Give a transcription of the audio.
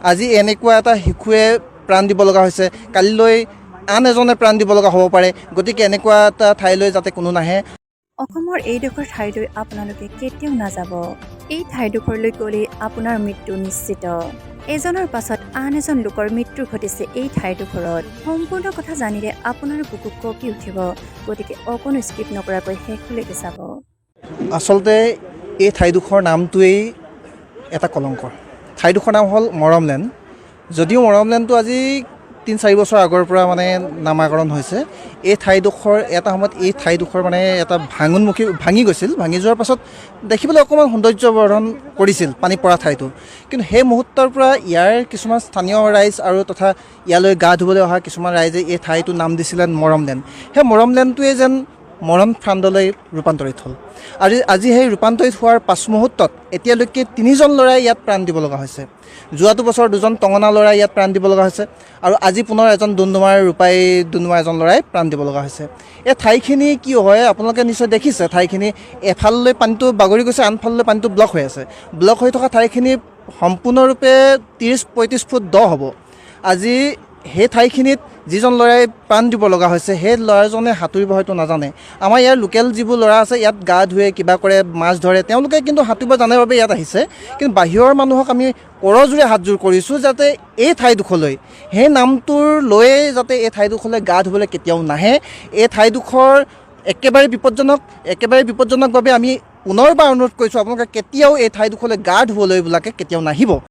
আজি এনেকুৱা এটা শিশুৱে প্ৰাণ দিব লগা হৈছে, কালিলৈ আন এজনে প্ৰাণ দিব লগা হ'ব পাৰে। গতিকে এনেকুৱা এটা ঠাইলৈ যাতে কোনো নাহে। অসমৰ এইডোখৰ ঠাইলৈ আপোনালোকে কেতিয়াও নাযাব। এই ঠাইডোখৰলৈ গ'লেই আপোনাৰ মৃত্যু নিশ্চিত। এজনৰ পাছত আন এজন লোকৰ মৃত্যু ঘটিছে এই ঠাইডোখৰত। সম্পূৰ্ণ কথা জানিলে আপোনাৰ বুকু কঁপি উঠিব। গতিকে অকণো স্কিপ নকৰাকৈ শেষলৈকে চাব। আচলতে এই ঠাইডোখৰ নামটোৱেই এটা কলংকৰ। ঠাইডোখৰ নাম হ'ল মৰমলেণ্ড। যদিও মৰমলেণ্ডটো আজি 3-4 বছৰ আগৰ পৰা মানে নামাকৰণ হৈছে। এই ঠাইডোখৰ এটা সময়ত এই ঠাইডোখৰ মানে এটা ভাঙোনমুখী, ভাঙি গৈছিল। ভাঙি যোৱাৰ পাছত দেখিবলৈ অকণমান সৌন্দৰ্যবৰ্ধন কৰিছিল পানী পৰা ঠাইটো। কিন্তু সেই মুহূৰ্তৰ পৰা ইয়াৰ কিছুমান স্থানীয় ৰাইজ আৰু তথা ইয়ালৈ গা ধুবলৈ অহা কিছুমান ৰাইজে এই ঠাইটোৰ নাম দিছিলে মৰমলেণ্ড। সেই মৰমলেণ্ডটোৱে যেন মৰণ ফান্দলৈ ৰূপান্তৰিত হ'ল। আৰু আজি সেই ৰূপান্তৰিত হোৱাৰ পাছ মুহূৰ্তত এতিয়ালৈকে তিনিজন ল'ৰাই ইয়াত প্ৰাণ দিব লগা হৈছে। যোৱাটো বছৰ দুজন টঙনা ল'ৰাই ইয়াত প্ৰাণ দিব লগা হৈছে আৰু আজি পুনৰ এজন ডুমডুমাৰ ৰূপাই ডুমডুমাৰ এজন ল'ৰাই প্ৰাণ দিব লগা হৈছে। এই ঠাইখিনি কি হয়, আপোনালোকে নিশ্চয় দেখিছে। ঠাইখিনি এফাললৈ পানীটো বাগৰি গৈছে, আনফাললৈ পানীটো ব্লক হৈ আছে। ব্লক হৈ থকা ঠাইখিনি সম্পূৰ্ণৰূপে 30-35 ফুট দ হ'ব। আজি সেই ঠাইখিনিত যিজন ল'ৰাই প্ৰাণ দিব লগা হৈছে, সেই ল'ৰাজনে সাঁতুৰিব হয়তো নাজানে। আমাৰ ইয়াৰ লোকেল যিবোৰ ল'ৰা আছে, ইয়াত গা ধুৱে, কিবা কৰে, মাছ ধৰে, তেওঁলোকে কিন্তু সাঁতুৰিব জানে বাবে ইয়াত আহিছে। কিন্তু বাহিৰৰ মানুহক আমি কৰজোৰে হাতযোৰ কৰিছোঁ যাতে এই ঠাইডোখৰলৈ সেই নামটোৰ লৈয়ে যাতে এই ঠাইডোখৰলৈ গা ধুবলৈ কেতিয়াও নাহে। এই ঠাইডোখৰ একেবাৰে বিপদজনক, একেবাৰে বিপদজনকভাৱে আমি পুনৰবাৰ অনুৰোধ কৰিছোঁ, আপোনালোকে কেতিয়াও এই ঠাইডোখৰলৈ গা ধুবলৈ বোলাকে কেতিয়াও নাহিব।